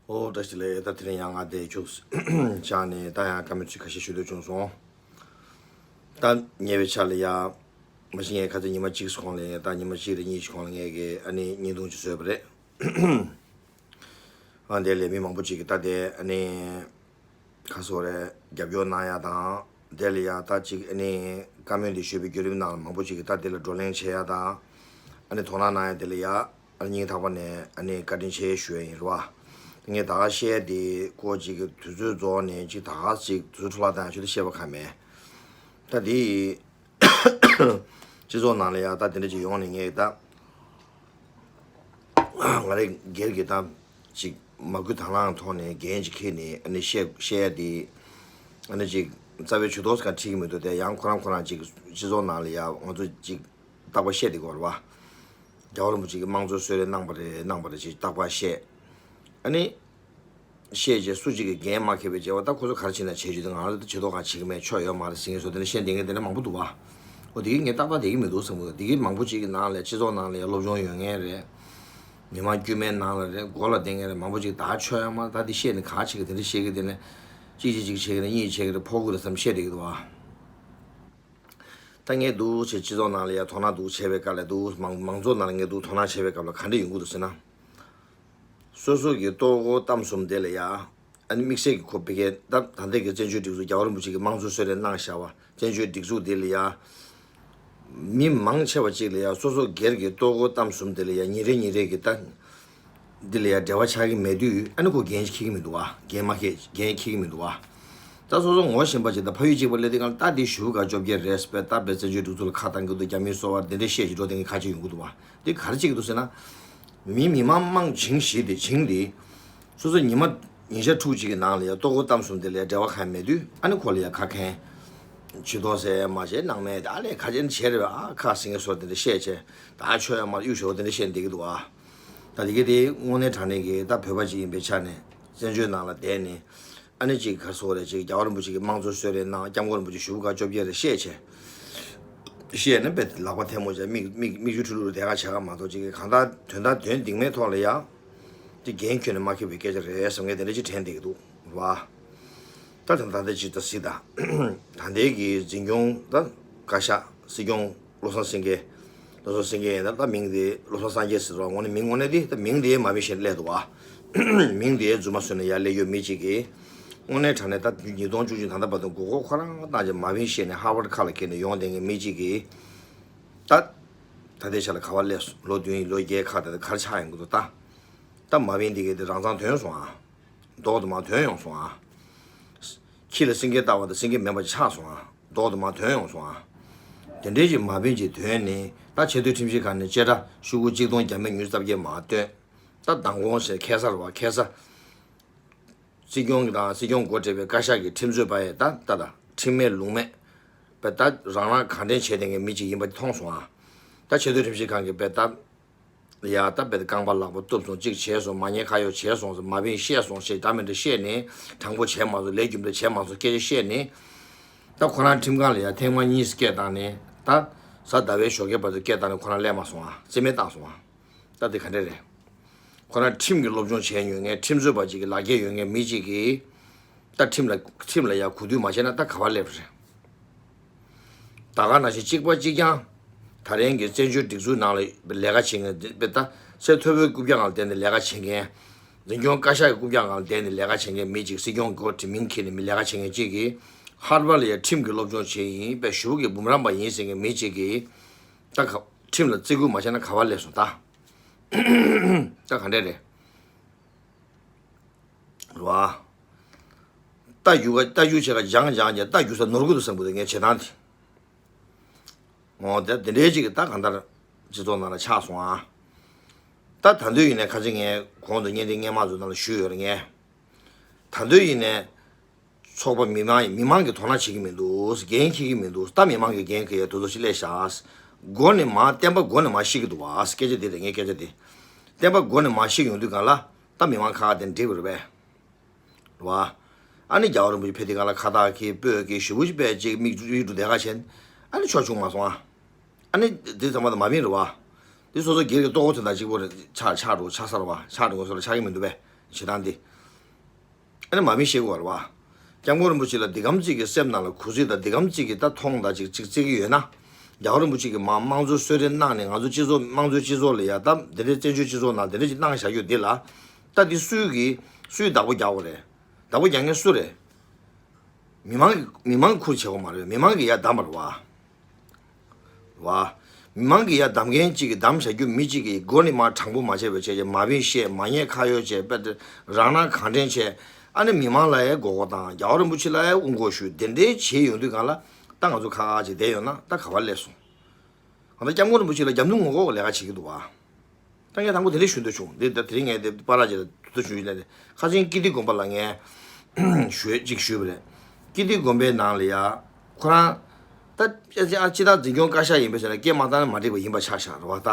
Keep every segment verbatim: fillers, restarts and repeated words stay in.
ཨོ་བཀྲ་ཤིས་བདེ་ལེགས། ད་དེ་རིང་ཡང་ང་དེ་ཁྱུག་ཆགས་ནས་ད་ཡང་བཀའ་མོལ་ཚིག་ཁ་ཤས་ཞུ་འདོད་བྱུང་སོང་། ད་ཉེ་བའི་ཆར་ལ་ཡ་མ་གཞི་ངས་ཁ་སང་ཉི་མ་གཅིག་གོང་ལ་ཡ་ད་ཉི་མ་གཅིག་རེ་གཉིས་ཤིག་གོང་ལ་ངས་ཀྱི་ཨ་ནི་བརྙན་ཐུང་ཅིག་བཟོས་པ་རེད། ཨ་འདི་ལས་མི་མང་པོ་ཅིག་གིས་ད་དེ་ཨ་ནི་ཁ་སོ་རེ་རྒྱབ་སྐྱོར་གནང་ཡ་དང་དེ་ལ་ཡ་ད་ཅིག་ཨ་ནི་བཀའ་མོལ་འདི་ཞུས་པའི་བརྒྱུད་རིམ་ནང་ལ་མང་པོ་ཅིག་གིས་ད་དེ་ལ་བགྲོ་གླེང་བྱེད་ཡ་དང་ཨ་ནི་དོ་སྣང་གནང་ཡ་དེ་ལ་ཡ་ཨ་ནི་སྙིང་ཐག་པ་ནས་ཨ་ནི་བཀའ་དྲིན་ཆེ་ཞུ་ཡ་ཡིན་རེད་བ། ངས་ད་ག་བཤད་དེ་ཀོ་ཅིག་གི་དུས་ཚོད་རྫོགས་ནས་ཅིག་ད་ག་ཅིག་དུས་ཚོད་འཕྲོ་བརླག་བཏང་ཡ་ཆུ་དེ་བཤད་པ་ཁ་མེད། ད་དེ་སྤྱི་ཚོགས་ནང་ལ་ཡ་ད་དེ་འདྲ་ཅིག་ཡོང་ནས་ངས་ད་ང་རེ་སྒེར་གྱི་ད་ཅིག་མ་བསྐུལ་དང་བླངས་ཐོག་ནས་འགན་ཅིག་འཁྱེར་ནས་ཨ་ནི་བཤད་བཤད་ཡ་དེ་ཨ་ནི་ཅིག་རྩ་བའི་ཇུས་གཏོགས་ག་འཁྲིད་ཀྱི་མི་འདུག་དེ་ཡང་ཁོ་རང་ཁོ་རང་ཅིག་སྤྱི་ཚོགས་ནང་ལ་ཡ་ང་ཚོ་ཅིག་རྟག་པར་བཤད་བསྡད་ཀྱི་ཡོད་རེད་བ། རྒྱལ་བ་རིན་པོ་ཆེ་གིས་དམངས་གཙོ་གསོལ་རས་གནང་པ་རེད་གནང་པ་རེད་ཅེས་རྟག་པར་བཤད། ཨ་ནི་བཤད་རྗེས་སུ་གཅིག་གིས་འགན་མ་འཁྱེར་བའི་རྗེས་བ་ད་ཁོ་ཚོ་ག་རེ་བྱེད་ན་བྱེད་རྒྱུ་དེ་ང་རང་ཚོ་ཇུས་གཏོགས་གང་བྱེད་ཀྱི་མེད་ཆོག་ཡོད་མ་རེད་ཟེར་མཁན་བཟོ་དེ་འདྲ་བཤད་བསྡད་མཁན་དེ་འདྲ་མང་པོ་འདུག་བ། འོ་དེ་གིས་ངས་ཏག་ཏག་བསྡད་ཀྱི་མི་འདུག་བསམ་གི་འདུག་དེ་གིས་མང་པོ་ཅིག་གི་ནང་ལ་སྤྱི་ཚོགས་ནང་ལ་ཡང་སློབ་སྦྱོང་ཡོད་མཁན་རེད། མི་མང་དཀྱུས་མའི་ནང་ལ་རེད་མགོ་ལ་བསྡད་མཁན་རེད་མང་པོ་ཅིག་ད་ཆོག་ཡོད་མ་རེད་ད་དེ་བཤད་ནས་ག་བྱེད་ཀྱི་དེ་འདྲ་བཤད་ཀྱི་དེ་ནས་གཅིག་གཅིག་གཅིག་བྱེད་ཀྱི་རེད་གཉིས་བྱེད་ཀྱི་རེད་ཕོག་གི་རེད་བསམ་བཤད་བསྡད་ཀྱི་འདུག་བ། ད་ངས་འདུག་བྱས་སྤྱི་ཚོགས་ནང་ལ་ཡ་དོ་སྣང་འདུག་བྱས་པའི་སྐབས་ལ་འདུག་མང་མང་ཚོགས་ནང་ལ་ངས་འདུག་དོ་སྣང་བྱས་པའི་སྐབས་ལ་ག་འདྲ་ཡོང་གི་འདུག་ཟེར་ན། སོ་སོ་གི་ལྟོ་གོས་གཏམ་གསུམ་དེ་ལ་ཡ། ཨ་ནི་དམིགས་བསལ་གྱི་ཁོ་བི་གའི་ད་ད་ལྟའི་གི་བཙན་བྱོལ་སྒྲིག་འཛུགས་རྒྱལ་བ་རིན་པོ་ཆེ་གི་དམངས་གཙོ་གསོལ་རས་གནང་བཞག་པ་བཙན་བྱོལ་སྒྲིག་འཛུགས་དེ་ལ་ཡ། མི་མང་ཆེ་བ་གཅིག་ལ་ཡ་སོ་སོ་སྒེར་གྱི་ལྟོ་གོས་གཏམ་གསུམ་དེ་ལ་ཡ་ཉིན་རེ་ཉིན་རེ་གི་ད། འདི་ལ་ཡ་འབྲེལ་བ་ཆགས་ཀྱི་མེད་དུས་ཨ་ནི་ཁོ་འགན་འཁྱེར་གྱི་མི་འདུག་བ། འགན་མ་འཁྱེར་འགན་འཁྱེར་གྱི་མི་འདུག་བ། ད་སོ་སོ་ངོ་ཤེས་པ་ཅིག་དང་ཕ་ཡུལ་གཅིག་པ་སླེབས་དུས་སྒང་ལ་ད་འདི་ཞུ་ག་བཅོ་བརྒྱད་རེད་པས་ད་པའི་བཙན་བྱོལ་སྒྲིག་འཛུགས་ལ་ཁ་བཏང་གི་འདུག་རྒྱ་མིའི་སོ་བ་འདི་འདྲ་བཤད་ཀྱི་འགྲོ་དེ་གི་ཁ་ཆེ་ཡོང་གི་འདུག་བ། འདི་ག་རེ་བྱེད་ཀྱི་འདུག་ཟེར་ན། མི་མི་མང་མང་བྱིངས་བཞི་དེ་བྱིངས་དེ། སོ་སོ་ཉི་མ་ཉིན་ཞག་ཕྲུགས་གཅིག་གི་ནང་ལ་ཡ་ལྟོ་གོས་གཏམ་གསུམ་དེ་ལས་འབྲེལ་བ་གང་ཡང་མེད་དུས་ཨ་ནི་ཁོ་ལ་ཡ་ཁ་མཁན། ཇུས་གཏོགས་ཟེར་མ་བྱས་ནང་མེད་ད་ལས་ཁ་ཅན་བྱས་རེད་བ་ཨ་ཁ་ཟིང་གི་སོ་དེ་འདྲ་བཤད་བྱས་ད་ཆོས་ཡ་མར་གཡུག་ཞོག་དེ་འདྲ་བཤད་བསྡད་ཀྱི་འདུག་ཨ། ད་དེ་གི་དེ་དངོས་གནས་དྲང་གནས་ཀྱི་ད་བོད་པ་ཅིག་ཡིན་པའི་ཆ་ནས་བཙན་བྱོལ་ནང་ལ་བསྡད་ནས་ཨ་ནི་ཅིག་ག་རེ་ཟེར་དགོས་རེད་ཅིག་རྒྱལ་བ་རིན་པོ་ཆེ་གི་དམངས་གཙོ་གསོལ་རས་གནང་སྐྱབས་མགོན་རིན་པོ་ཆེ་ཞུ་བ་ག་བཅོ་བརྒྱད་རེ་བཤད་བྱས། བཤད་ནས་བས་ལག་པ་ཐལ་མོ་བྱས་མིག་མིག་མིག་ཆུ་ཁྲུལ་ཁྲུལ་དེ་ག་བྱ་ག་མ་གཏོགས་ཅིག་གི་གང་ལྟར་དོན་དག་དོན་སྡིགས་མའི་ཐོག་ལ་ཡ། དེ་འགན་ཁྱོན་ནས་མ་འཁྱེར་བའི་སྐད་ཆ་རེད་བསམ་མཁན་དེ་འདྲ་ཅིག་དྲན་བསྡད་ཀྱི་འདུག་བ། ད་དེ་ད་ལྟ་ཅིག་ད་སྲིད་ད། ད་ལྟའི་གི་འཛིན་སྐྱོང་ད་བཀའ་ཤག་སྲིད་སྐྱོང་བློ་བཟང་སེང་གེ། བློ་བཟང་སེང་གེ་ཡིན་ན་ད་མིང་དེ་བློ་བཟང་སངས་རྒྱས་ཟེར་བ་དངོས་གནས་མིང་དངོས་གནས་དེ་ད་མིང་དེ་མ་བིན་ཞེས་སླེབས་འདུག་བ། མིང་དེ་རྫུན་མ་བཟོས་ནས་ཡར་སླེབས་ཡོད་མི་གཅིག་གིས། དངོས་གནས་དྲང་གནས་ད་ཉིས་སྟོང་བཅུ་གཅིག་ད་ལྟ་བར་དུ་མགོ་སྐོར་ཁོ་རང་བཏང་རྗེས་མ་བིན་ཞེས་ནས་ཧར་ཝར་ཁ་ལ་འཁྱེར་ནས་ཡོང་བསྡད་མཁན་མི་གཅིག་གིས། ད། ད་ལྟའི་ཆ་ལ་ག་བ་སླེབས་སོང་ལོ་བདུན་ལོ་བརྒྱད་ཁ་ད་ལྟ་ག་རེ་ཆགས་ཡོང་གི་འདུག་ད། ད་མ་བིན་འདི་གའི་དེ་རང་མཚང་ཐོན་སོང་ཨ། མདོག་དུ་མ་ཐོན་ཡོང་སོང་ཨ། ཁྱི་ལ་སེང་གེ་ལྟ་བ་དང་སེང་གེ་མེད་པ་ཆགས་སོང་ཨ། མདོག་དུ་མ་ཐོན་ཡོང་སོང་ཨ། དེ་འདྲའི་ཅིག་མ་བིན་ཅིག་ཐོན་ནས་ད་ཆེས་མཐོའི་ཁྲིམས་ཞིབ་ཁང་ནས་བཅད་ཁྲ་ཤོག་གུ་གཅིག་སྟོང་བརྒྱ་མེད་ཉི་ཤུ་རྩ་བརྒྱད་མར་བཏོན། ད་མདང་དགོང་ཟེར་ཁ་སང་རེད་བ་ཁ་སང་། སྲིད་སྐྱོང་གི་དང་སྲིད་སྐྱོང་འགོ་ཁྲིད་པའི་བཀའ་ཤག་གི་ཁྲིམས་རྩོད་པ་ཡས་ད་ད་ད་ཁྲིམས་མེད་ལུགས་མེད། པས་ད་རང་རང་གང་དྲན་བྱས་བསྡད་མཁན་མི་གཅིག་ཡིན་པ་མཐོང་སོང་ཨ། ད་ཆེས་མཐོའི་ཁྲིམས་ཞིབ་ཁང་གིས་པས་ད། ཡ་ད་པས་ད་རྐང་པ་ལག་པ་གཏུབ་སོང་གཅིག་བྱས་སོང་མ་ཉེས་ཁ་གཡོག་བྱས་སོང་ཟེར་མ་བིན་བཤད་སོང་ཞེས་ད་མི་འདྲ་བཤད་ནས་དྲང་པོ་བྱས་མ་སོང་ལས་རྒྱུ་འབྲས་བྱས་མ་སོང་སྐད་ཆ་བཤད་ནས། ད་ཁོ་རང་ཁྲིམས་ཁང་ལ་ཡ་ཐེངས་མ་གཉིས་སྐད་བཏང་ནས་ད་གཟའ་ཟླ་བའི་ཞོགས་ཀས་བར་དུ་སྐད་བཏང་ནས་ཁོ་རང་སླེབས་མ་སོང་ཨ་རྩིས་མེད་བཏང་སོང་ཨ། ད་དེ་ག་འདྲ་རེད། ཁོ་རང་ཁྲིམས་ཀྱི་སློབ་སྦྱོང་བྱས་ཡོད་མཁན་ཁྲིམས་རྩོད་པ་ཅིག་གི་ལག་འཁྱེར་ཡོད་མཁན་མི་གཅིག་གིས། ད་ཁྲིམས་ལ་ཁྲིམས་ལ་ཡ་གུས་འདུད་མ་བྱས་ན་ད་ག་བ་སླེབས་རེད། ད་ག་ནང་བཞིན་གཅིག་པ་གཅིག་རྐྱང་། ད་རིང་གི་བཙན་བྱོལ་སྒྲིག་འཛུགས་ནང་ལ་ལས་ཀ་བྱེད་མཁན་དཔེ་ད་སྲིད་མཐོ་པོའི་རྐུབ་བཀྱག་ནང་བསྡད་ནས་ལས་ཀ་བྱེད་མཁན། འཛིན་སྐྱོང་བཀའ་ཤག་གི་རྐུབ་བཀྱག་ནང་བསྡད་ནས་ལས་ཀ་བྱེད་མཁན་མི་གཅིག་སྲིད་སྐྱོང་གི་འགོ་ཁྲིད་མིང་འཁྱེར་ནས་མི་ལས་ཀ་བྱེད་མཁན་གཅིག་གིས། ཧར་བར་ལ་ཡ་ཁྲིམས་ཀྱི་སློབ་སྦྱོང་བྱས་ཡིན་དཔེ་གཞུག་གི་འབུམ་རམས་པ་ཡིན་ཟེར་མཁན་མི་གཅིག་གིས། ད་ག་ཁྲིམས་ལ་བརྩི་བཀུར་མ་བྱས་ན་ག་བ་སླེབས་སོང་ད། ད་ག་འདྲས་རེད། རེད་བ། རྟ་རྒྱུག་ག་རྟ་རྒྱུག་བྱེད་ག་སྦྱང་སྦྱང་བྱས་རྟ་རྒྱུག་ས་ནོར་གི་འདུག་བསམ་གི་འདུག་ངའི་བྱེད་སྟངས་དེ། འོ་དེ་དེ་འདྲའི་ཅིག་གི་ད་གང་ལྟར་སྤྱི་ཚོགས་ནང་ལ་ཆགས་སོང་ཨ། ད་ད་དུང་ཡིན་ནའི་ཁ་ཅིག་ངས་གོང་དུ་བརྙན་འཕྲིན་སྔོན་མ་ཚོའི་ནང་ལ་ཞུས་ཡོད་རེད་ངས། ད་དུང་ཡིན་ནའི། ཚོགས་པ་མི་མང་ཡིན་མི་མང་གིས་དོ་སྣང་བྱེད་ཀྱི་མི་འདུག་འགན་འཁྱེར་གྱི་མི་འདུག་ད་མི་མང་གིས་འགན་འཁྱེར་ཡ་དེ་ཚོ་ཞིག་སླེབས་ཤག་སྒོ་ནས་མར་བསྟན་པ་སྒོ་ནས་མར་བཤིག་གི་འདུག་བ་སྐད་ཆ་དེ་རེད་ངའི་སྐད་ཆ་དེ། བསྟན་པ་སྒོ་ནས་མར་བཤིག་ཡོང་དུས་སྒང་ལ། ད་མི་མང་ཁ་ཁ་དེ་འགྲིག་པ་རེད་པས། རེད་བ། ཨ་ནི་རྒྱལ་བ་རིན་པོ་ཆེ་ཕེབས་དུས་སྒང་ལ་ཁ་བཏགས་ཁྱེར་སྤོས་ཁྱེར་ཞུ་བོ་ཞིག་པས་ཅིག་མིག་ཡིག་འབྲུ་དེ་ག་བྱས། ཨ་ནི་ཆོག་བྱུང་མ་སོང་ཨ། ཨ་ནི་དེ་ཚང་མ་དང་མ་བིན་རེད་བ། དེ་སོ་སོ་སྒེར་གྱི་ལྟོ་གོས་དེ་དང་གཅིག་པོ་རེད་ཆགས་ཆགས་འགྲོ་ཆགས་ས་རེད་བ་ཆགས་འགྲོ་སོ་ལ་ཆགས་ཀྱི་མི་འདུག་པས་བྱེད་སྟངས་དེ། ཨ་ནི་མ་བིན་བཤད་དགོས་རེད་བ། སྐྱབས་མགོན་རིན་པོ་ཆེ་ལ་འདི་གམ་ཅིག་གི་སེམས་ནང་ལ་གུས་བརྩི་དང་འདི་གམ་ཅིག་གི་ད་མཐོང་དང་ཅིག་ཅིག་བརྩི་གི་ཡོད་ན། རྒྱལ་བ་རིན་པོ་ཆེ་གིས་མ་དམངས་གཙོ་གསོལ་རས་གནང་ནས་ང་ཚོ་སྤྱི་ཚོགས་དམངས་གཙོའི་སྤྱི་ཚོགས་ལ་ཡ་ད་འདི་འདྲའི་བཙན་བྱོལ་སྤྱི་ཚོགས་ནང་འདི་འདྲ་ཅིག་གནང་བཞག་རྒྱུ་འདི་ལ། ད་འདི་སུས་གིས་སུས་བདག་པོ་རྒྱག་དགོས་རེད། བདག་པོ་རྒྱག་མཁན་སུ་རེད། མི་མང་གི་མི་མང་གི་ཁུར་བྱེད་དགོས་མ་རེད། མི་མང་གིས་ཡ་བདམས་པ་རེད་བ། བ། མི་མང་གིས་ཡ་བདམས་མཁན་གཅིག་གིས་བདམས་བཞག་རྒྱུ་མི་གཅིག་གིས་མགོ་ནས་མར་དྲང་པོ་མ་བྱས་པ་བྱས་རྗེས་མ་བིན་བཤད་མ་ཉེས་ཁ་གཡོག་བྱས་པ་དེ་རང་སྣང་གང་དྲན་བྱས། ཨ་ནི་མི་མང་ལ་ཡ་མགོ་སྐོར་བཏང་རྒྱལ་བ་རིན་པོ་ཆེ་ལ་ཡ་དབུ་མགོ་གཞུས་དེ་འདྲའི་བྱས་ཡོང་དུས་གང་ལ་ད་ང་ཚོ་ཁ་ཁ་ཅིག་བསྡད་ཡོང་ན་ད་ག་བ་སླེབས་སོང་། ང་ད་སྐྱབས་མགོན་རིན་པོ་ཆེ་ལ་རྒྱབ་མདུན་ངོ་ལྐོག་ལས་ཀ་བྱེད་ཀྱི་འདུག་བ། ད་ངས་དང་པོ་དེ་འདྲ་ཞུ་འདོད་བྱུང་། དེ་དེ་རིང་ངས་དེ་པར་ར་ཅིག་ལ་དུ་ཞུ་ཡིན་ལ་དེ་ཁ་སང་ཀིརྟི་དགོན་པ་ལ་ངས་ཞུ་ཅིག་ཞུས་པ་རེད། ཀིརྟི་དགོན་པའི་ནང་ལ་ཡ་ཁོ་རང་ད་ཨ་ཅི་ད་འཛིན་སྐྱོང་བཀའ་ཤག་ཡིན་པས་ཟེར་ན་སྐད་མ་བཏང་ན་མ་འགྲིག་པ་ཡིན་པ་ཆགས་བཞག་རེད་བ་ད།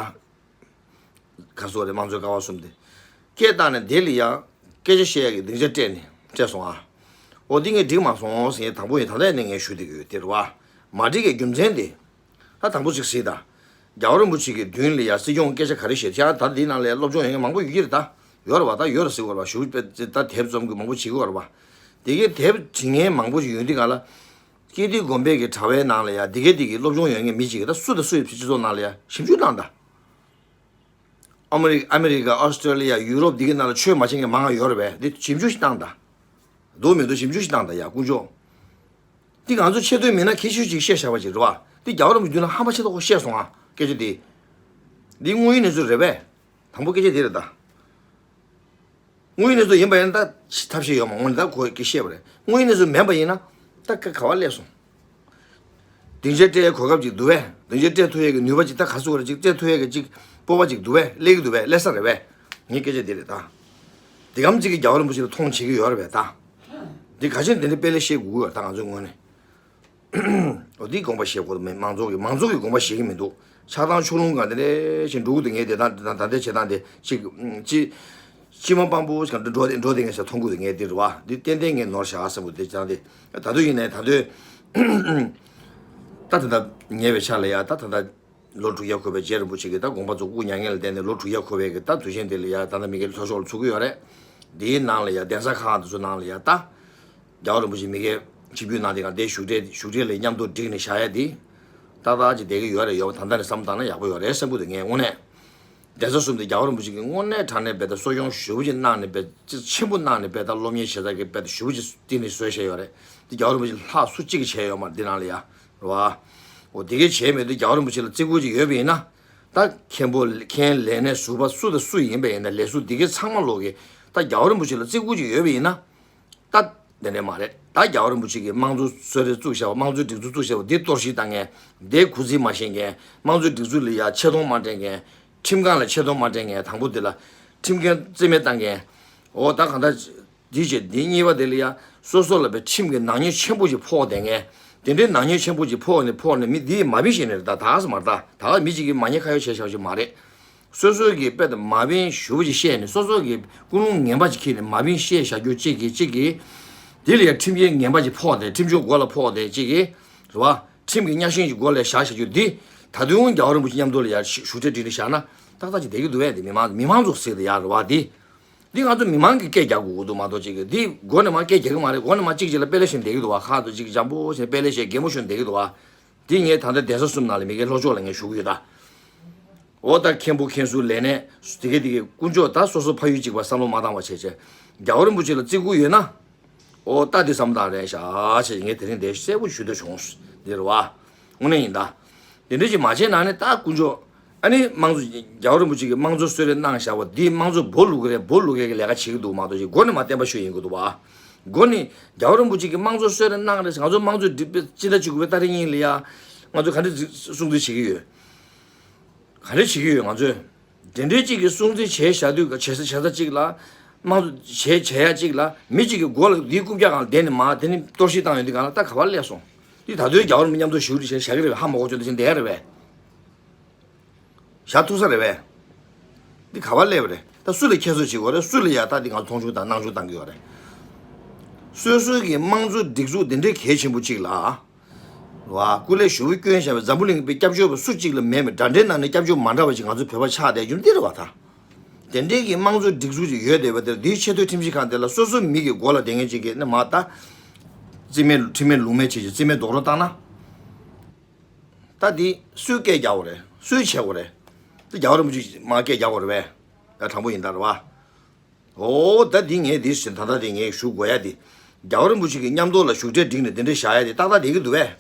ག་སོག་རེད་དམངས་གཙོའི་ཀ་བ་གསུམ་དེ། སྐད་བཏང་ནས་དེ་ལ་ཡ་སྐད་ཆ་བཤད་ཡ་གི་སྡིངས་ཆ་སྤྲད་ནས་སྤྲད་སོང་ཨ། འོ་འདི་ངས་འགྲིག་མ་སོང་ཟེར་ངས་དང་པོ་ཡིན་ད་ལྟ་ནས་ངས་ཞུ་བསྡད་ཀྱི་ཡོད་དེ་རེད་བ། མ་འགྲིག་གི་རྒྱུ་མཚན་དེ། ད་དང་པོ་ཅིག་གཟིགས་དང་། རྒྱལ་བ་རིན་པོ་ཆེ་གི་མདུན་ལ་ཡ་སྲིད་སྐྱོང་སྐད་ཆ་ག་རེ་བཤད་ཡ་ད་འདི་ནང་ལ་ཡ་སློབ་སྦྱོང་ཡོད་མཁན་མང་པོ་ཡོད་ཀྱི་རེད་ད། ཡོད་རེད་བ་ད་ཡོད་རེད་ཟེར་བ་རེད་བ་ཞུ་བ་ད་དེབ་རྩོམ་གི་མང་པོ་བྱེད་ཀྱི་ཡོད་རེད་བ། དེ་གའི་དེབ་བྲིས་མཁན་མང་པོ་ཞིག་ཡོད་དུས་ག་ལ། ཀིརྟི་དགོན་པའི་གི་དྲ་བའི་ནང་ལ་ཡ་དེ་གའི་དེ་གི་སློབ་སྦྱོང་ཡོད་མཁན་མི་གཅིག་གི་ད་སུ་དང་སུ་ཡི་སྤྱི་ཚོགས་ནང་ལ་ཡ་ཞིབ་འཇུག་གནང་ད། ཨ་མི་རི་ཨ་མི་རི་ཀ་ཨོ་སི་ཀྲོ་ལི་ཡ་ཡུ་རོབ་འདི་གི་ནང་ལ་ཆོས་མ་བྱེད་མཁན་མང་ང་ཡོད་རེད་པས། འདི་ཞིབ་འཇུག་ཞིག་བཏང་དང་། འདུག་མི་འདུག་ཞིབ་འཇུག་ཞིག་བཏང་དང་ཡ་དཀོན་མཆོག་འདི་ང་ཚོ་ཆེ་བསྟོད་མིན་ན་ཁྱད་ཆོས་ཅིག་བཤད་བཞག་པ་ཅིག་རེད་བ། འདི་རྒྱལ་བ་རིན་པོ་ཆེ་མདུན་ལ་ཧམ་པ་ཆེ་ཏོག་ཁོ་བཤད་སོང་ང་སྐད་ཆ་འདི། འདི་དངོས་ཡོད་གནས་ཚུལ་རེད་པས། དང་པོ་སྐད་ཆ་འདི་རེད་ད། དངོས་ཡོད་གནས་ཚུལ་ཡིན་པ་ཡིན་ན་ད་ཐབས་ཤེས་ཡོད་མ་འོང་ད་ཁོ་གིས་བཤད་པ་རེད། དངོས་ཡོད་གནས་ཚུལ་མིན་པ་ཡིན་ན་ད་ཁ་ག་བ་སླེབས་སོང་། སྡིངས་ཆ་སྤྲད་གོ་སྐབས་ཅིག་འདུག་བས། སྡིངས་ཆ་སྤྲད་ཐུབ་ཡས་ཀྱི་ནུས་པ་ཅིག་ད་ག་ཚོད་རེ་ཅིག་སྤྲད་ཐུབ་ཡས་ཀྱི་ཅིག་སྤོབས་པ་ཅིག་འདུག་བས་སླེབས་ཀྱི་འདུག་བས་སླེབས་ས་རེད་བས། ངའི་སྐད་ཆ་འདི་རེད་ད། འདི་གམ་ཅིག་གིས་རྒྱལ་བ་རིན་པོ་ཆེ་ལ་མཐོང་བྱེད་ཀྱི་ཡོད་རེད་བས་ད། འདི་ག་ཕྱིར་འདི་འདྲ་དཔེ་ལེགས་བཤད་དགོས་ཀྱི་ཡོད་ད་ང་ཚོའི་ངོས་ནས། འོ་འདི་དགོངས་པ་བཞེས་དགོས་མེད་མང་ཚོགས་ཀྱི་མང་ཚོགས་ཀྱི་དགོངས་པ་བཞེས་ཀྱི་མི་འདུག་ཆགས་སྡང་ཕྱོགས་ལྷུང་གང་དེ་འདྲ་ཞིག་འགྲོ་གི་འདུག་ངས་དེ་དང་དེ་དང་ད་ལྟའི་བྱེད་སྟངས་དེ་ཅིག་ཅི། སྤྱི་མ་སྤང་པོ་ཞིག་འགྲོ་འགྲོ་དེ་ངས་ཞིག་མཐོང་གི་འདུག་ངས་འདི་རུ་བ་འདི་ཏན་ཏན་ངས་ནོར་བཞག་བསམ་གི་འདུག་དེ་ཅང་དེ་ད་དུང་ཡིན་ནའི་ད་དུང་ད་ད་ལྟ་ཉེ་བའི་ཆར་ལ་ཡ་ད་ད་ལྟ་ལོ་དྲུག་བརྒྱ་འཁོར་བའི་རྗེ་རིན་པོ་ཆེ་གི་ད་དགོངས་པ་ཚོ་སྐུ་མྱ་ངན་ལ་བསྟན་ནས་ལོ་དྲུག་བརྒྱ་འཁོར་བའི་གི་ད་དུས་ཆེན་དེ་ལ་ཡ་ད་ལྟ་མི་སྒེར་ལྷོ་ཕྱོགས་ལ་ཚུགས་ཀྱི་ཡོད་རེད། འདིའི་ནང་ལ་ཡ་གདན་ས་ཁག་འདི་ཚོ་ནང་ལ་ཡ་ད། རྒྱལ་བ་རིན་པོ་ཆེ་མི་སྒེར་ཆིབས་བསྒྱུར་གནང་དེ་ག་དེ་བཞུགས་གྲལ་བཞུགས་གྲལ་ལ་མཉམ་དུ་བསྒྲིགས་ནས་བཞག་ཡ་དེ། ཏག་ཏག་ཅིག་བསྡད་ཀྱི་ཡོད་རེད་ཡོད་པ་ད་ལྟ་ནས་བསམ་བློ་བཏང་ན་ཡག་པོ་ཡོད་རེད་བསམ་གྱི་འདུག་ངས་དངོས་གནས། གདན་ས་གསུམ་དེ་རྒྱལ་བ་རིན་པོ་ཆེ་གིས་དངོས་གནས་དྲང་གནས་རྦད་དེ་གསོ་སྐྱོང་ཞེ་པོ་ཅིག་གནང་ནས་རྦད་ཅིག་ཆེན་པོ་གནང་ནས་རྦད་དེ་སློབ་གཉེར་བྱེད་ས་གི་རྦད་དེ་ཞེ་པོ་ཅིག་བསྟི་ནས་བཟོས་བཞག་ཡོད་རེད་དེ་རྒྱལ་བ་རིན་པོ་ཆེ་ལྷག་སུ་གཅིག་གིས་བྱས་ཡོད་མ་རེད་འདི་ནང་ལ་ཡ། རེད་བ། འོ་དེ་གས་བྱས་མེད་དུས་རྒྱལ་བ་རིན་པོ་ཆེ་ལ་བརྩི་བཀུར་ཅིག་ཡོད་པ་ཡིན་ན། ད་མཁན་པོ་མཁན་ལས་སྣེ་ཟུར་པ་སུ་དང་སུ་ཡིན་པ་ཡིན་ན་ལས་ཟུར་དེ་གས་ཚང་མ་ལོག་གི་ད་རྒྱལ་བ་རིན་པོ་ཆེ་ལ་བརྩི་བཀུར་ཅིག་ཡོད་པ་ཡིན་ན། ད་དེ་འདྲ་མ་རེད། ད་རྒྱལ་བ་རིན་པོ་ཆེ་གིས་དམངས་གཙོ་གསོལ་རས་བཙུགས་བཞག་པ་དམངས་གཙོའི་སྒྲིག་འཛུགས་བཙུགས་བཞག་པ་འདི་གཏོར་བཤིག་བཏང་མཁན། འདི་གུས་བརྩི་མ་ཤེས་མཁན། དམངས་གཙོའི་སྒྲིག་འཛུགས་ལ་ཡ་ཆེ་མཐོང་མ་སྤྲད་མཁན། ཁྲིམས་ཁང་ལ་ཆེ་མཐོང་མ་སྤྲད་མཁན་དང་པོ་དེ་ལ། ཁྲིམས་འགལ་རྩིས་མེད་བཏང་མཁན། འོ་ད་གང་ལྟར། འདི་བྱས་འདི་གཉིས་པ་དེ་ལ་ཡ་སོ་སོ་ལ་བའི་ཁྲིམས་ཀྱི་ནག་ཉེས་ཆེན་པོ་ཞིག་ཕོག་བསྡད་མཁན། དེ་འདྲའི་ནག་ཉེས་ཆེན་པོ་ཞིག་ཕོག་ནས་ཕོག་ནས་མི་འདིས་མ་བིན་བཤད་ནས་རེད་ད་ད་ག་ས་མ་རེད་ད་ད་ག་མི་གཅིག་གིས་མ་ཉེས་ཁ་གཡོག་བྱས་བཞག་ཞིག་མ་རེད། སོ་སོ་གིས་དཔེ་དང་མ་བིན་ཞུ་བ་ཅིག་བཤད་ནས་སོ་སོ་གིས་ཀུན་སློང་ངན་པ་ཅིག་འཁྱེར་ནས་མ་བིན་བཤད་བཞག་རྒྱུ་གཅིག་གིས་གཅིག་གིས། དེ་ལ་ཡང་ཁྲིམས་འགལ་ངན་པ་ཅིག་ཕོག་སྟེ་ཁྲིམས་གཅོད་སྒོ་ལ་ཕོག་སྟེ་གཅིག་གིས། རེད་བ། ཁྲིམས་ཀྱི་གཉའ་ཤིང་ཅིག་སྒོ་ལ་བཞག་བཞག་རྒྱུ་འདི། ད་དུང་རྒྱལ་བ་རིན་པོ་ཆེ་མཉམ་དུ་ལ་ཡང་ཞུ་གྲལ་བསྒྲིགས་ནས་བཞག་ན། ཏག་ཏག་ཅིག་བསྡད་ཀྱི་འདུག་བས་འདི་མི་མང་མི་མང་ཚོ་ཟེར་དེ་ཡག་རེད་བ་འདི། འདི་ང་ཚོ་མི་མང་གིས་སྐད་རྒྱག་དགོས་ཀྱི་འདུག་མ་གཏོགས་ཅིག་གིས་འདི་སྒོ་ནས་མ་སྐད་རྒྱག་གི་མ་རེད། སྒོ་ནས་མ་གཅིག་ཅིག་ལ་དཔེ་ལེགས་ཤིག་བསྡད་ཀྱི་འདུག་བ། ཁ་ཐུག་ཅིག་འཇམ་པོ་བྱས་དཔེ་ལེགས་ཤིག་གད་མོ་ཤོར་བསྡད་ཀྱི་འདུག་བ། འདི་ངས་ད་ལྟ་གདན་ས་གསུམ་ནང་ལ་མི་སྒེར་ལྷོ་ཕྱོགས་ལ་ངས་ཞུ་གི་ཡོད་ད། འོ་ད་མཁན་པོ་མཁན་ཟུར་ལས་སྣེ། དེ་གས་དེ་གས་དཀོན་མཆོག་ད་སོ་སོ་ཕ་ཡུལ་གཅིག་པ་བསམ་བློ་མ་བཏང་བ་བྱས་བྱས། རྒྱལ་བ་རིན་པོ་ཆེ་ལ་བརྩི་བཀུར་ཡོད་ན། འོ་ད་འདི་བསམ་བཏང་རན་ཤག་བྱས་ངས་དེ་རིང་འདི་གསལ་པོ་ཞུ་འདོད་བྱུང་། འདི་རེད་བ། དངོས་གནས་ཡིན་ད། དེ་འདྲ་ཞིག་མ་བྱས་ན་ནི་ད་དཀོན་མཆོག་ཨ་ནི་དམངས་གཙོ་རྒྱལ་བ་རིན་པོ་ཆེ་གིས་དམངས་གཙོ་གསོལ་རས་གནང་བཞག་པ་འདི་དམངས་གཙོ་སྦོ་ལུག་གི་རེད། སྦོ་ལུག་གི་ལས་ཀ་བྱེད་ཀྱི་འདུག་མ་གཏོགས་ཅིག་སྒོ་ནས་མ་བསྟན་པ་ཤོད་ཡིན་དགོས་འདུག་བ། སྒོ་ནས་རྒྱལ་བ་རིན་པོ་ཆེ་གིས་དམངས་གཙོ་གསོལ་རས་གནང་རེད། ང་ཚོ་དམངས་གཙོ་སྒྲིག་པའི་སྤྱི་ཟླ་བཅུ་དགུ་པའི་ཏ་རིག་གཉིས་ལ་ཡ། ང་ཚོ་ག་འདྲ་སྲུང་བརྩི་བྱེད་ཀྱི་ཡོད། ག་རེ་བྱེད་ཀྱི་ཡོད་ང་ཚོས། དེ་འདྲའི་གཅིག་གིས་སྲུང་བརྩི་བྱས་བཞག་དུས་བྱེད་ས་བྱེད་ས་གཅིག་ལ། དམངས་གཙོ་བྱས་བྱས་ཡ་གཅིག་ལ་མི་གཅིག་གི་མགོ་ལ་འདིའི་རྐུབ་བཀྱག་སྒང་ལ་བསྡད་ནས་མར་དེ་ནི་གཏོར་བཤིག་བཏང་ཡོང་དུས་སྒང་ལ་ད་ག་པར་སླེབས་སོང་། འདི་ད་དུང་རྒྱལ་བ་རིན་པོ་མཉམ་དུ་ཞུ་རེ་བྱས་བཞག་གི་རེད་བས། ཧ་མ་གོ་ཆོད་དེ་བཞིན་བསྡད་ཡ་རེད་བས། བཞག་ཐུབ་ས་རེད་བས། འདི་ག་པར་སླེབས་པ་རེད། ད་སུ་ལ་ཁྱད་གསོད་བྱེད་དགོས་རེད། སུ་ལ་ཡ་ད་འདི་ང་མཐོང་ཆུང་དང་སྣང་ཆུང་བཏང་གི་ཡོད་རེད། སོ་སོའི་གི་དམངས་གཙོ་སྒྲིག་འཛུགས་འདི་འདྲའི་གལ་ཆེན་པོ་གཅིག་ལ། བ། སྐུ་ལས་ཞུ་བོ་བསྐྱོན་བཞག་པའི་འཛམ་བུ་གླིང་པའི་སྐྱབས་བཅོལ་བ་སུ་གཅིག་ལ་མེད་པའི་འདྲ་འདྲའི་ནང་ནས་སྐྱབས་བཅོལ་མ་འདྲ་བ་ཞིག་ང་ཚོ་བོད་པ་ཆགས་བསྡད་རྒྱུ་འདི་རེད་བ་ད། དེ་འདྲའི་གི་དམངས་གཙོའི་སྒྲིག་འཛུགས་ཅིག་ཡོད་བསྡད་པ་དེར་འདིའི་ཆེས་མཐོའི་ཁྲིམས་ཞིབ་ཁང་དེ་ལ་སོ་སོའི་མི་གི་མགོ་ལ་བསྡད་མཁན་ཅིག་གིས་ནི་མ་ད་རྩིས་མེད་ཁྲིམས་མེད་ལུགས་མེད་བྱེད་ཅིག་རྩིས་མེད་རྡོག་རོལ་བཏང་ན། ད་འདི་སུས་སྐད་རྒྱག་དགོས་རེད། སུས་བྱེད་དགོས་རེད། ད་རྒྱལ་བ་རིན་པོ་ཆེ་མ་སྐད་རྒྱག་དགོས་རེད་པས། ད་དྲང་པོ་ཡིན་ད་རེད་བ། ཨོ་ད་འདི་ངས་འདི་བཞིན་ད་ལྟ་འདི་ངས་ཞུ་དགོས་ཡ་འདི། རྒྱལ་བ་རིན་པོ་ཆེ་གི་མཉམ་དུ་ལ་བཞུགས་གྲལ་བསྒྲིགས་ནས་འདི་འདྲ་བཞག་ཡ་འདི་ཏག་ཏག་བསྡད་ཀྱི་འདུག་པས།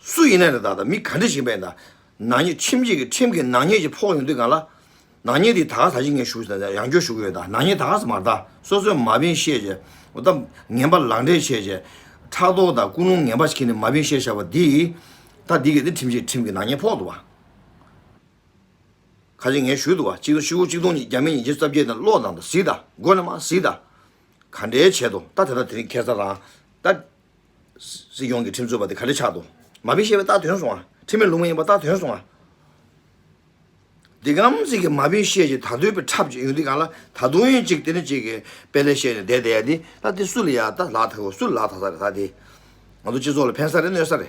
སུ་ཡིན་ནའི་རེད། ད་ལྟ་མི་ག་འདྲ་ཞིག་ཡིན་པ་ཡིན་ད། ནག་ཉེས་ཁྲིམས་ཀྱི་ཁྲིམས་ཀྱི་ནག་ཉེས་ཀྱི་ཕོག་ཡོང་དུས་གང་ལ། ནག་ཉེས་འདི་ད་ག་ས་ཞིག་ངས་ཞུ་ཡང་སྐྱོར་ཞུ་གི་ཡོད་ད། ནག་ཉེས་ད་ག་ས་མ་རེད་ད། སོ་སོས་མ་བིན་བཤད་བྱས། འོ་ད་ངན་པ་ལག་འབྲེལ་བྱས་བྱས། ཕྲག་དོག་དང་ཀུན་སློང་ངན་པ་ཞིག་གིས་ནི་མ་བིན་བཤད་བཞག་པ་འདི། ད་འདི་གས་འདི་ཁྲིམས་ཀྱི་ཁྲིམས་ཀྱི་ནག་ཉེས་ཕོག་འདུག་བ། ཁ་ཅིག་ངས་ཞུས་འདུག་བ། གཅིག་སྟོང་ཆིག་སྟོང་གཅིག་སྟོང་ཉིས་བརྒྱ་མེད་ཉིས་བརྒྱ་རྩ་བརྒྱད་དང་ཀློག་དང་དང་གཟིགས་དང་མགོ་ནས་མ་གཟིགས་དང་། ག་འདྲའི་བྱས་འདུག་ད་དེ་ལྟ་དེ་རིང་ཁ་སང་རང་ད། སྲིད་སྐྱོང་གི་ཁྲིམས་རྩོད་པ་དེ་ག་འདྲ་ཆགས་འདུག་མ་བིན་བཤད་པའི་རྟགས་ཐོན་སོང་ང་། ཁྲིམས་མེད་ལུགས་མེད་ཡིན་པ་རྟགས་ཐོན་སོང་ང་། འདི་གམ་ཚིག་གི་མ་བིན་བཤད་ཅིག་ད་དུང་པའི་འཁྲབ་ཅིག་ཡོང་དུས་གང་ལ་ད་དུང་ཡིན་ཅིག་དེ་ནི་ཅིག་གི་དཔེ་ལས་བཤད་ནས་བསྡད་བསྡད་ཡ་འདི་ད་འདི་སུ་ལ་ཡ་ད་ལག་ཐག་གོ་སུ་ལ་ལག་ཐག་ས་རེད་ད་འདི། ང་ཚོ་སྤྱི་ཚོགས་ལ་ཕན་ས་རེད་གནོད་ས་རེད།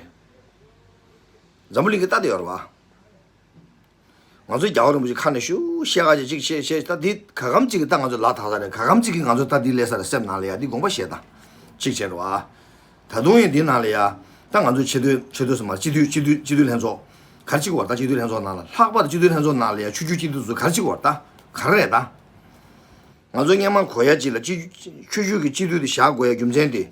འཛམ་བུ་གླིང་གི་ལྟ་དེ་ཡོད་རེད་བ། ང་ཚོའི་རྒྱལ་བ་རིན་པོ་ཆེ་ཁ་ནས་ཤུ་བཤད་ཁ་ཅིག་ཅིག་བཤད་བཤད་ད་འདི་ག་གམ་ཅིག་གིས་ད་ང་ཚོ་ལ་དག་ས་རེད། ག་གམ་ཅིག་གིས་ང་ཚོ་ད་འདི་ལས་ས་རེད་སེམས་ནང་ལ་ཡ་འདི་དགོངས་པ་བཞེས་ད། གཅིག་བྱས་རེད་བ། ད་དུང་ཡིན་འདི་ནང་ལ་ཡ་ད་ང་ཚོ་ཆེས་མཐོའི་ཆེས་མཐོའི་སེམས་མ་སྤྱི་འཐུས་སྤྱི་འཐུས་སྤྱི་འཐུས་ལྷན་ཚོགས་ག་རེ་བྱེད་ཀྱི་བར་ད་སྤྱི་འཐུས་ལྷན་ཚོགས་ནང་ལ་ལྷག་པར་དུ་སྤྱི་འཐུས་ལྷན་ཚོགས་ནང་ལ་ཡ་ཆོས་བརྒྱུད་སྤྱི་འཐུས་ཚོ་ག་རེ་བྱེད་ཀྱི་བར་ད་ག་རེ་རེད་ད། ང་ཚོ་སྔན་མ་གོ་ཡ་ཅིག་ལ་སྤྱི་ཆོས་བརྒྱུད་ཀྱི་སྤྱི་འཐུས་དེ་བཞག་དགོས་ཡ་རྒྱུ་མཚན་དེ།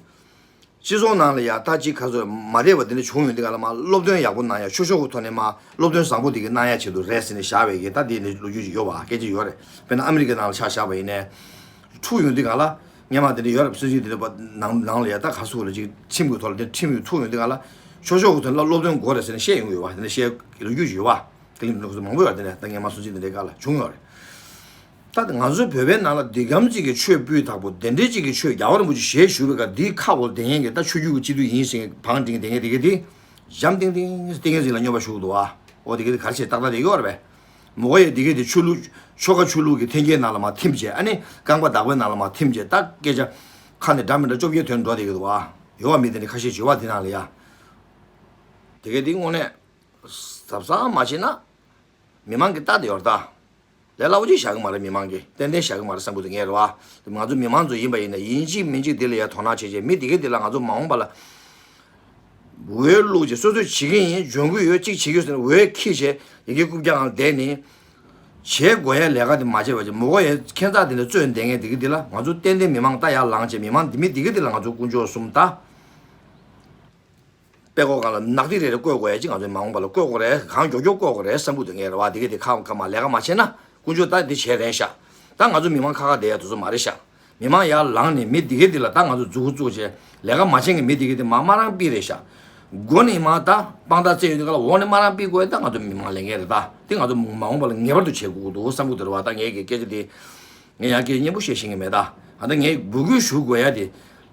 སྤྱི་ཚོགས་ནང་ལ་ཡ་ད་ཅིག་ག་ཚོད་མ་བདེ་བ་དེ་འདྲ་བྱུང་ཡོང་དུས་ག་ལ་མ་སློབ་སྟོན་ཡག་པོ་གནང་ཡ་ཆོས་ཕྱོགས་ཀྱི་ཐོག་ནས་མ་སློབ་སྟོན་བཟང་པོ་དེ་གི་གནང་ཡ་ཆེད་དུ་རེད་ཟེར་ནས་བཞག་པའི་གི་ད་དེ་ནས་ལོ་རྒྱུས་ཅིག་ཡོད་པ་སྐད་ཆ་ཡོད་རེད། དཔེར་ན་ཨ་མི་རི་ཀའི་ནང་ལ་ཆ་བཞག་པ་ཡིན་ནའི། འཁྲུག་ཡོང་དུས་ག་ལ་སྔན་མ་དེ་འདྲ་ཡོད་རེད། སྲིད་ཇུས་དེ་འདྲ་པ་ནང་ནང་ལ་ཡ་ད་ག་སུ་ལ་ཅིག་ཁྲིམས་ཀྱི་ཐོག་ལ་དེ་ཁྲིམས་ཀྱི་འཁྲུག་ཡོང་དུས་ག་ལ་ཆོས་ཕྱོགས་ཀྱི་ཐོག་ལ་སློབ་སྟོན་དགོས་རེད་ཟེར་ནས་བཤད་ཡོང་གི་ཡོད་པ་དེ་འདྲ་བཤད་ལོ་རྒྱུས་ཅིག་ཡོད་པ། ཀི་ལིང་ཊོན་སོགས་མང་པོ་ཡོད་རེད། དེ་ནས་ད་སྔན་མ་སྲིད་ཇུས་དེ་འདྲའི་སྐབས་ལ་བྱུང་ཡོད་རེད། ད་ང་ཚོའི་བོད་པའི་ནང་ལ་འདི་གམ་གཅིག་གི་ཆོས་སྤུས་དག་པོ་དེ་འདྲའི་གཅིག་གི་ཆོས་རྒྱལ་བ་རིན་པོ་ཆེ་ཞལ་བཞུགས་པའི་སྐབས་འདིའི་ཁ་འོག་དེ་ཡན་གྱི་ད་ཆོས་བརྒྱུད་ཀྱི་སྤྱི་འཐུས་ཡིན་ཟེར་བང་སྒྲིག་དེ་ཡན་དེ་ག་དེ་འཇམ་ཐིང་ཐིང་ཏིང་ངེ་འཛིན་ལ་སྙོམས་པ་ཞུགས་འདུག་ཨ། འོ་དེ་ག་དེ་ག་རེ་བྱས་ཏག་ཏག་དེ་ཡོད་རེད་པས། མོ་གོ་ཡས་དེ་ག་དེ་ཆོས་ལུགས་ཆོལ་ཁ་ཆོས་ལུགས་ཀྱི་འཐེན་འཁྱེར་ནང་ལ་མ་ཐིམ་བྱས་ཨ་ནི་རྐང་པ་བདག་པོའི་ནང་ལ་མ་ཐིམ་བྱས་ད་སྐད་ཆ་ཁ་ནས་འདྲ་མི་འདྲ་བཅོ་བརྒྱད་ཐོན་འགྲོ་བསྡད་ཀྱི་འདུག་ཨ། ཡོད་པ་མི་དེ་འདྲ་ཁ་ཤས་བྱེད་པ་དེ་ནང་ལ་ཡ། དེ་ག་དེ་དངོས་གནས། གཟབ་གཟབ་མ་བྱས་ན། མི་མང་གི་ལྟ་དེ་ཡོད་རེད་ད། ལས་སླ་པོ་ཅིག་བཞག་གི་མ་རེད་མི་མང་གིས་ཏན་ཏན་བཞག་གི་མ་རེད་བསམ་གི་འདུག་ངས་རེད་བ། ང་ཚོ་མི་མང་ཚོ་ཡིན་པ་ཡིན་ན་ཡིན་གཅིག་མིན་གཅིག་འདི་ལ་ཡ་དོ་སྣང་བྱེད་བྱེད་མི་དེ་གས་དེ་ལ་ང་ཚོ་མ་འོངས་པ་ལ། འོས་བླུགས་བྱས་སོ་སོས་བྱེད་ཀྱི་ཡིན་འཇོན་གི་ཡོད་གཅིག་བྱེད་ཀྱི་ཡོད་ཟེར་ནས་འོས་འཁྱེར་བྱས་ཡི་གེ་རྐུབ་བཀྱག་ནང་བསྡད་ནས། བྱེད་དགོས་ཡ་ལས་ཀ་དེ་མ་བྱས་པ་བྱས་མོ་གོ་ཡའི་ཁྱད་མཚར་དེ་འདྲ་རྩོད་བསྡད་མཁན་དེ་གས་དེ་ལ་ང་ཚོ་ཏན་ཏན་མི་མང་ལྟ་ཡ་ལངས་བྱས་མི་མང་མི་དེ་གས་དེ་ལ་ང་ཚོ་དཀོན་མཆོག་གསུམ་ད། དཔྲལ་ཀོ་སྒང་ལ་ནག་ཐིག་རེ་རེ་བཀོད་དགོས་ཡ་ཅིག་ང་ཚོའི་མ་འོངས་པ་ལ་བཀོད་དགོས་རེད། གང་མགྱོགས་མགྱོགས་བཀོད་དགོས་རེད་བསམ་གི་འདུག་ངས་རེད་བ། དེ་གི་དེ་ཁ་ཁ་མ་ལས་ཀ་མ་བྱས་ན་དཀོན་མཆོག་ད་འདི་བྱས་རན་ཤག་ད་ང་ཚོ་མི་མང་ཁ་ཁ་བསྡད་ཡ་དེ་ཚོ་མ་རེད་ཤག་མི་མང་ཡར་ལངས་ནས་མི་དེ་གི་དེ་ལ་ད་ང་ཚོ་མཛུ་གུ་བཙུགས་བྱས་ལས་ཀ་མ་བྱེད་མཁན་མི་དེ་གི་དེ་མ་མ་རང་པི་རེད་ཤག་སྒོ་ནས་མ་ད་དཔང་རྟགས་བཙལ་ཡོང་དུས་ག་ལ་འོག་ནས་མ་རང་པི་དགོས་ཡ་ད་ང་ཚོ་མི་མང་ལས་འགན་རེད། ད་དེ་ང་ཚོ་མ་འོངས་པ་ལ་ངེས་པར་དུ་བྱེད་དགོས་ཀྱི་འདུག་བསམ་གི་འདུག་རེད་བ། ད་ངས་གི་སྐད་ཆ་དེ། ངས་ཡང་སྐད་སྙན་པོ་བཤད་ཤེས་ཀྱི་མེད་ད། ཨ་ད་ངས་འབོད་སྐུལ་ཞུ་དགོས་ཡ་དེ།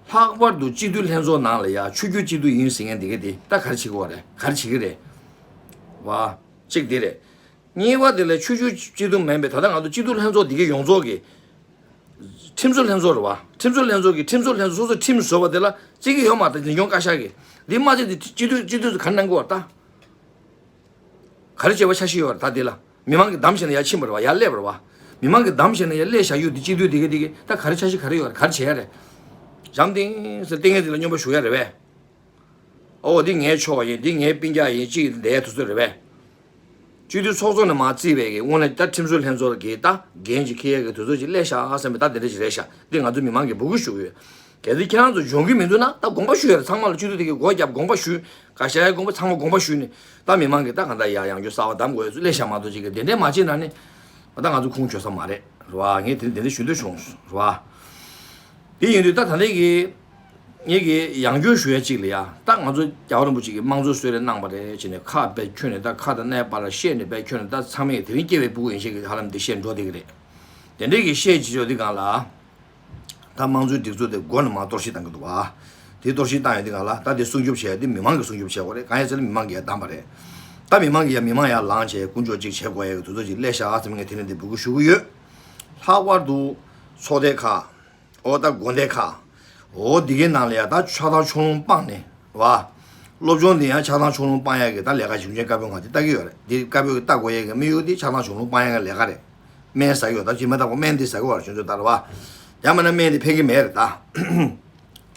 ལྷག་པར་དུ་སྤྱི་འཐུས་ལྷན་ཚོགས་ནང་ལ་ཡ་ཆོས་བརྒྱུད་སྤྱི་འཐུས་ཡིན་ཟེར་མཁན་དེ་ག་དེ་ད་ག་རེ་བྱེད་དགོས་རེད། ག་རེ་བྱེད་ཀྱི་རེད། བ། གཅིག་དེ་རེད། གཉིས་པ་དེ་ལ་ཆོས་བརྒྱུད་སྤྱི་འཐུས་མིན་པའི་ད་ལྟ་ང་ཚོ་སྤྱི་འཐུས་ལྷན་ཚོགས་དེ་གའི་ཡོངས་རྫོགས་ཀྱི། ཁྲིམས་བཟོ་ལྷན་ཚོགས་རེད་བ། ཁྲིམས་བཟོ་ལྷན་ཚོགས་ཀྱི་ཁྲིམས་བཟོ་ལྷན་ཚོགས་སོ་སོའི་ཁྲིམས་བཟོ་བ་དེ་ལ་བརྩི་གི་ཡོད་མ་རེད། འཛིན་སྐྱོང་བཀའ་ཤག་གིས་འདི་མ་བརྩིས་ཏེ་སྤྱི་འཐུས་སྤྱི་འཐུས་སུ་ག་རེ་གནང་དགོས་བ་ད། ག་རེ་བྱས་པ་འཆར་གཞི་ཡོད་རེད་ད་འདི་ལ། མི་མང་གིས་བདམས་བྱས་ནས་ཡར་ཕྱིན་པ་རེད་བ། ཡར་སླེབས་པ་རེད་བ། མི་མང་གིས་བདམས་བྱས་ནས་ཡར་སླེབས་བཞག་ཡོད་འདི་སྤྱི་འཐུས་འདི་ག་འདི་ག་ད་ག་རེ་འཆར་གཞི་ག་རེ་ཡོད་རེད། ག་རེ་བྱས་ཡ་རེད། འཇམ་ཐིང་ཟེར་ཏིང་ངེ་འཛིན་ལ་སྙོམས་པ་ཞུགས་ཡ་རེད་བས། ཨོ་འདི་ངའི་ཕྱོགས་ཡིན་འདི་ངའི་སྤུན་ཀྱག་ཡིན་ཅིག་འདས་དུས་ཚོད་རེད་བས། སྤྱི་འཐུས་ཚོགས་གཙོ་ནས་མར་བརྩིས་པའི་གི་དངོས་གནས་ད་ཁྲིམས་བཟོ་ལྷན་ཚོགས་ཀྱི་ད་འགན་ཅིག་འཁྱེར་ཡ་གི་དུས་ཚོད་ཅིག་སླེབས་ཤག་བསམ་པའི་ད་འདི་འདྲ་ཞིག་རེད་ཤག་འདི་ང་ཚོ་མི་མང་གིས་འབོད་སྐུལ་ཞུ་གི་ཡོད། གལ་སྲིད་ཁྱེད་རང་ཚོ་འཇོན་གི་མི་འདུག་ན་ད་དགོངས་པ་ཞུ་ཡ་རེད། ཚང་མ་ལ་སྤྱི་འཐུས་དེ་གི་སྒོ་བརྒྱབ་དགོངས་པ་ཞུ། བཀའ་ཤག་ཡ་དགོངས་པ་ཚང་མ་དགོངས་པ་ཞུས་ནས་ད་མི་མང་གིས་ད་གང་ལྟར་ཡ་ཡང་བསྐྱར་གསར་པ་བདམས་དགོས་ཚུལ་སླེབས་ཤག་མ་གཏོགས་ཅིག་གི་དེ་འདྲས་མ་བྱས་ན་ནི་ད་ང་ཚོ་ཁུངས་འཁྱོལ་ས་མ་རེད་རེད་བ། ངས་དེ་དེ་འདྲས་ཞུ་འདོད་བྱུང་རེད་བ། དེ་ཡིན་དུས་ད་ད་ལྟའི་གི་ངེད་ཀྱི་ཡང་བསྐྱར་ཞུ་ཡ་གཅིག་ལ་ཡ་ད་ང་ཚོ་རྒྱལ་བ་རིན་པོ་ཆེ་གིས་དམངས་གཙོ་གསོལ་རས་གནང་བ་རེད་ཅེས་ནས་ཁ་དཔེ་ཁྱོན་ནས་ད་ཁ་དང་སྣའི་བར་ལ་བཤད་ནས་དཔེ་ཁྱོན་ནས་ད་ཚང་མས་དེ་རིང་སྐྱེ་བའི་ཕྲུ་གུ་ཡིན་ཞེས་ཀྱི་ཧ་ལམ་འདི་བཤད་འགྲོ་བསྡད་ཀྱི་རེད། དེ་འདྲས་ཀྱི་བཤད་ཅི་ཆོག་འདི་གང་ལ། ད་དམངས་གཙོའི་སྒྲིག་འཛུགས་དེ་མགོ་ནས་མར་གཏོར་བཤིག་བཏང་གི་འདུག་བ། དེ་གཏོར་བཤིག་བཏང་ཡོད་དེ་གང་ལ་ད་དེ་སྲུང་སྐྱོབ་བྱས་ཡ་དེ་མི་མང་གིས་སྲུང་སྐྱོབ་བྱེད་དགོས་རེད། གང་ཡིན་ཟེར་ན་མི་མང་གིས་ཡ་བདམས་པ་རེད། ད་མི་མང་གིས་ཡ་མི་མང་ཡར་ལངས་བྱས་དཀོན་མཆོག་གཅིག་བྱེད་དགོས་ཡ་གི་དུས་ཚོད་ཅིག་སླེབས་ཤག་ཟེར་ངས་དེ་ནས་དེ་འབོད་སྐུལ་ཞུ་གི་ཡོད། ལྷག་པར་དུ་ཚོགས་སྡེ་ཁག་ཨོ་ད་དགོན་སྡེ་ཁག་ཨོ་འདི་གའི་ནང་ལ་ཡ་ད་ཆགས་སྡང་ཕྱོགས་ལྷུང་སྤངས་ནས་བ། སློབ་སྦྱོང་འདི་ཡང་ཆགས་སྡང་ཕྱོགས་ལྷུང་སྤང་ཡ་གི་ད་ལས་ཀ་གཞུང་ཆེན་བཀའ་པོད་ལྔ་འདི་ལྟ་གི་ཡོད་རེད། འདི་བཀའ་པོད་ཀྱི་ལྟ་དགོས་ཡ་གི་དམིགས་ཡུལ་འདི་ཆགས་སྡང་ཕྱོགས་ལྷུང་སྤང་ཡ་གི་ལས་ཀ་རེད། སྨན་ཟ་གི་ཡོད། ད་ཅི་མ་ད་གོ་སྨན་འདི་ཟ་གི་བར་བྱུང་ཚོད་ལྟར་བ། ཡང་མིན་ན་སྨན་འདི་ཕན་གི་མེད་རེད་ད།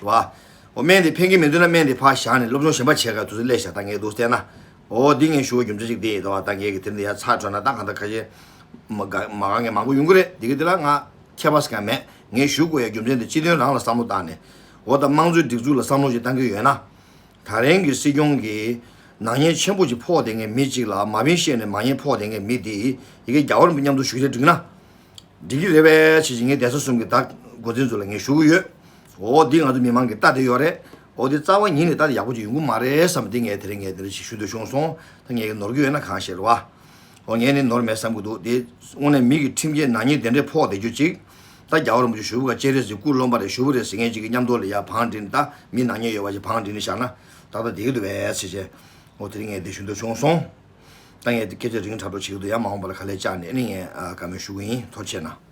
བ། འོ་སྨན་འདི་ཕན་གི་མི་འདུག་ན་སྨན་འདི་ཕར་བཞག་ནས་སློབ་སྦྱོང་གཞན་པ་བྱེད་ག་དུས་ཚོད་སླེབས་ཤག་ད་ངས་འདུག་བལྟས་ན། འོ་འདི་ངས་ཞུ་བ་རྒྱུ་མཚན་ཅིག་འདི་ཡིན་ད་བ། ད་ངས་གི་དེ་འདི་ཡ་ཚར་འགྲོ་ན་ད་གང་ལྟར་ཁ་ཤས་མ་དགའ་མ་དགའ་ངས་མང་པོ་ཡོང་གི་རེད། འདི་གི་འདི་ལ་ང་ཁྱད་པར་ཟེར་ག་མེད། ངས་ཞུ་དགོས་ཡ་རྒྱུ་མཚན་འདི་སྤྱི་དོན་རང་ལ་བསམ་བློ་བཏང་ནས། འོ་ད་དམངས་གཙོའི་སྒྲིག་འཛུགས་ལ་བསམ་བློ་ཞིག་བཏང་གི་ཡོད་ན། ད་རིང་གི་སྲིད་སྐྱོང་གིས་ནག་ཉེས་ཆེན་པོ་ཅིག་ཕོག་བསྡད་མཁན་མི་གཅིག་ལ་མ་བིན་བཤད་ནས་མ་ཉེས་ཕོག་བསྡད་མཁན་མི་དེ་ཡི་གེ་རྒྱལ་བ་རིན་པོ་མཉམ་དུ་ཞུགས་ཆེད་འགྲིག་ན། འགྲིག་གི་རེད་པས་ཆེ་ཆེ་ངས་བསྡད་ས་གསུམ་གྱི་ད་འགོ་འཛིན་ཚོ་ལ་ངས་ཞུ་གི་ཡོད། འོ་འདི་ང་ཚོ་མི་མང་གི་ལྟ་བསྡད་ཡོད་རེད། འོ་འདི་རྩ་བ་ཉིད་ནས་ལྟ་དེ་ཡག་པོ་ཅིག་ཡོང་གི་མ་རེད་བསམ་འདི་ངས་དེ་རིང་ངས་འདི་རིང་ཞིག་ཞུ་འདོད་བྱུང་སོང་། ད་ངས་ཀྱི་ནོར་གི་ཡོད་ན་གང་ཤེས་རེད་བ། འོ་ངས་ནི་ནོར་མེད་བསམ་གི་འདུག་དེ་དངོས་གནས་མི་གི་ཁྲིམས་འགལ་ནག་ཉེས་དེ་འདྲས་ཕོག་བསྡད་རྒྱུ་ཅིག་ད་རྒྱལ་བ་རིན་པོ་ཆེ་ཞུ་བ་ག་ཅེ་རེད་ཟེར་སྐུ་རློན་པ་རེད་ཞུ་བ་རེད་ཟེར་མཁན་ཅིག་གི་མཉམ་དུ་ལ་ཡ་བང་བསྒྲིགས་ནས་ད་མི་ནག་ཉེས་ཡོད་པ་ཅིག་བང་བསྒྲིགས་ནས་བཞག་ན་ཏག་ཏག་བསྡད་ཀྱི་འདུག་པས་ཟེར་བྱས། འོ་དེ་རིང་ངས་འདི་ཞུ་འདོད་བྱུང་སོང་། ད་ངས་འདི་སྐད་ཆ་རིང་དྲགས་འགྲོ་བྱེད་ཀྱི་འདུག་ཡ་མ་འོངས་པ་ལ་ག་ལེར་བཅར་ནས་ཨ་ནི་ངས་ཨ་བཀའ་མོལ་ཞུ་གི་ཡིན། ཐུགས་རྗེ་གནང་།